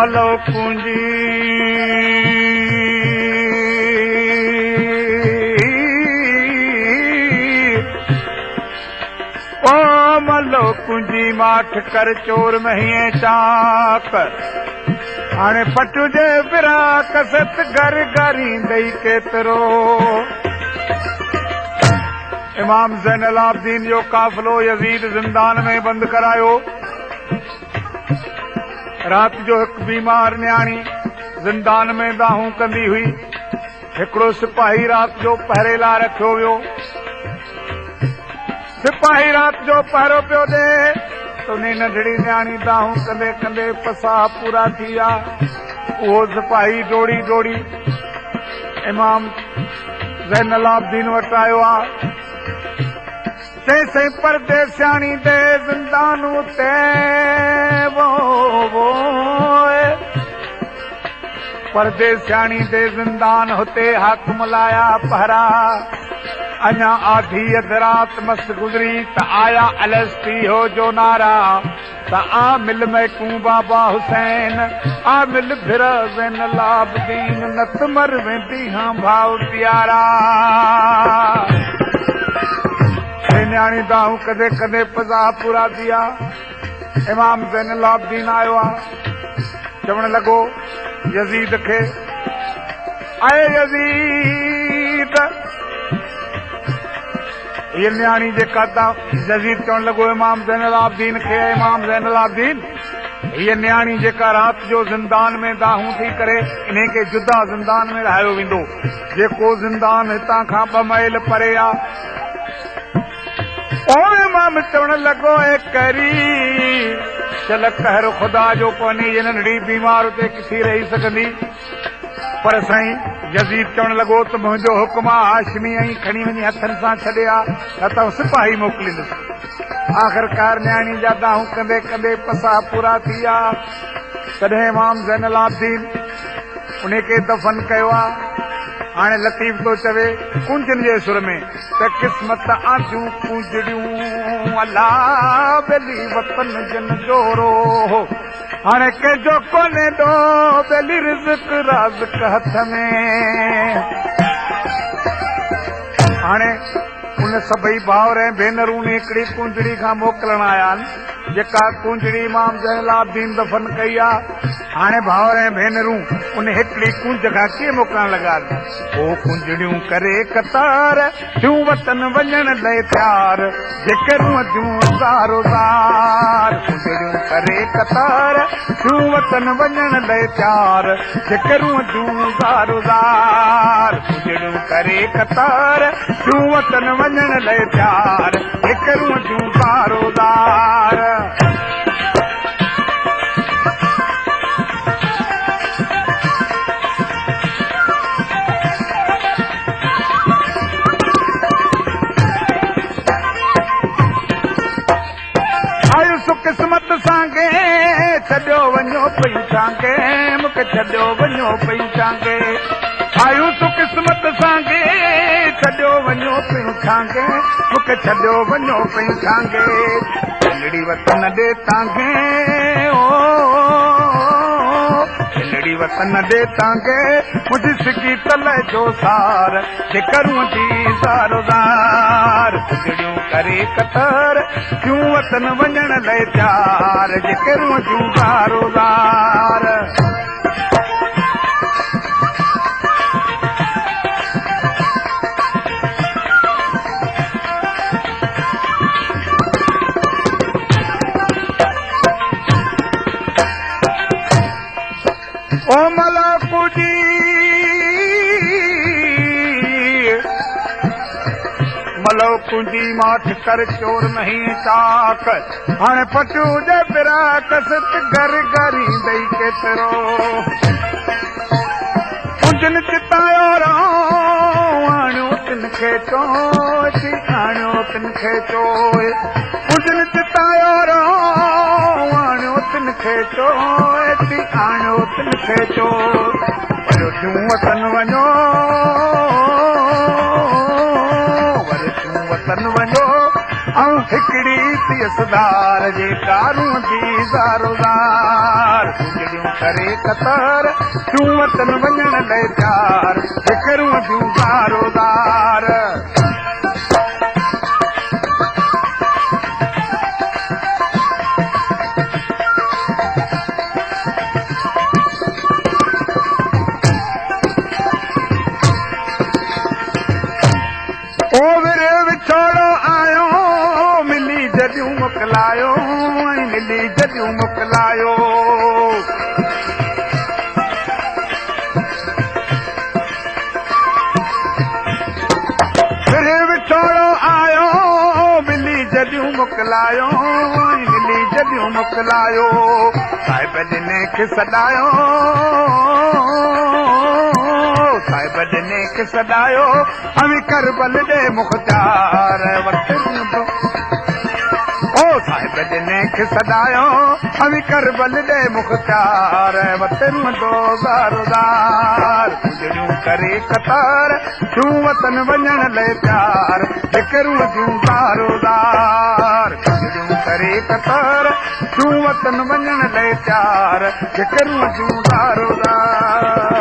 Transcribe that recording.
मलो कुंजी ओ मलो कुंजी माठ कर चोर महीए चाक। हाणे पटु जे फिराक सत घर गारींदई केतिरो। इमाम ज़ैनुल आबिदीन जो काफ़िलो यज़ीद ज़िंदान में बंदि करायो। राति जो हिकु बीमार नियाणी ज़िंदान में दाहूं कंदी हुई। हिकिड़ो सिपाही राति जो पहरे लाइ रखियो वियो। सिपाही राति जो पहरो पियो ॾे त उन नंढड़ी नियाणी दाहूं कंदे कंदे पसाह पूरा थी विया। उहो सिपाही दौड़ी दौड़ी इमाम ज़ैनुल आबिदीन वटि आयो आहे। चई साईं परदेसियाणी दे ज़िंदान उते वो वो परदेसियाणी दे ज़िंदान हुते हाकिम लाया पहरा। अञा आधी अधु राति मस गुज़री त आया अलस्ती हो जो नारा। त आ मिल मैकूं बाबा हुसैन आ मिल भिरा ज़ैनुल आबिदीन नत मर वेंदी हां भाउ प्यारा। नियाणी दाहूं कदे कदे पज़ा पूरा थिया। इमाम ज़ैनुल आबिदीन आयो आहे, चवण लॻो यज़ीद खे, आए यज़ीद हीअ नियाणी जेका तव्हां यज़ीद चवण लॻो इमाम ज़ैनुल आबिदीन खे, इमाम ज़ैनुल आबिदीन हीअ नियाणी जेका राति जो ज़िंदान में दाहूं थी करे इन खे जुदा ज़िंदान में रहायो वेंदो, जेको ज़िंदान हितां खां 2 माइल परे आहे। ओ इमाम चवण लॻो ए करी चल कहर ख़ुदा जो कोन्हे, हीअ नंढड़ी बीमार उते किथे रही सघंदी। पर साईं यज़ीद चवण लॻो त मुंहिंजो हुकुम आहे हाशमी ऐं खणी वञी हथनि सां छॾे आ, न त सिपाही मोकिलींदुसि। आख़िरकार नियाणी जा दाहूं कंदे कंदे पसाह पूरा थी विया। तॾहिं इमाम ज़ैनुल आबिदीन उन खे दफ़न कयो आहे। हाणे लतीफ़ थो चवे कुंजनि जे सुर में त क़िस्मत आंधियूं कुंजड़ियूं अला बेली वतन जन जोरो। हाणे कंहिंजो कोन्हे ॾो बेली रिज़्क राज़िक हथ में। हाणे उन सभई भाउर ऐं भेनरूं हिकिड़ी कुंजड़ी खां मोकिलण आया आहिनि, जेका कुंजड़ी इमाम ज़ैनुल आबिदीन दफ़न कई आहे। हाणे भाउर ऐं भेनरूं उन हिकिड़ी कुंज खां कीअं मोकिलण लॻा? ओ कुंजड़ियूं करे कतार थियूं वतन वञण लाइ तयार, जेकरूं थियूं ज़ारो ज़ार। कुंजड़ियूं करे कतार थियूं वतन वञण लाइ तयार, जेकरूं थियूं ज़ारो ज़ार। कुंजड़ियूं करे कतार थियूं वतन वञण लाइ तयार, जेकरूं थियूं ज़ारो ज़ार। किस्मत सांगे छॾियो वञो पई छांगे, मूंखे छॾियो वञो पई छांगे। आयूं सु किस्मत सांगे छॾियो वञो पई छांगे, मूंखे छॾियो वञो पई छांगे। नंढड़ी वतन ॾे तांगे ओ नंढड़ी वतन ॾे तांगे, मुंहिंजी सिकी तल जो सार जेकरूं थी ज़ारो ज़ार। कुंजड़ियूं करे कतार थियूं वतन वञण लाइ तयार, जेकरूं थियूं ज़ारो ज़ार। ओ मलाकुजी मलो कुंजी माठ कर चोर नहीं चाक। हाणे पटू जे फिराक सत घर गारींदई केतिरो। कुंजन चितायो आणियो तिन खे चोए, आणियो तिन खे चोए। कुंजन चितायो आणियो तिन खे चोए, आणियो तिन खे चोए। वरियो थियूं वतन वञो, वरियो थियूं वतन वञो, ऐं हिकिड़ी थी सुधार जे कारूं थी ज़ारो ज़ार। कुंजड़ियूं ڪري قطار، ٿيون وطن وڃڻ لئه تيار، فڪرون ٿيون زارو زار. او ورهه وڇوڙو آيو، ملي جڏيون موڪلايو ۽ ملي جڏيون موڪلايو. ورهه وڇوڙو آيو، ملي جڏيون موڪلايو ۽ ملي جڏيون موڪلايو. صاحب ڏني کي سڏايو، صاحب ڏني کي سڏايو. اوهين ڪربل ڏي مختيار وٽ او صاحب ڏني کي سڏايو اوهين ڪربل ڏي مختيار وٽ رئندو زار زار ڪجڙيون ڪري قطار ٿيون وطن وڃڻ لئه تيار فڪرون ٿيون زارو زار ڪجڙيون ڪري قطار ٿيون وطن وڃڻ لئه تيار فڪرون ٿيون زارو زار.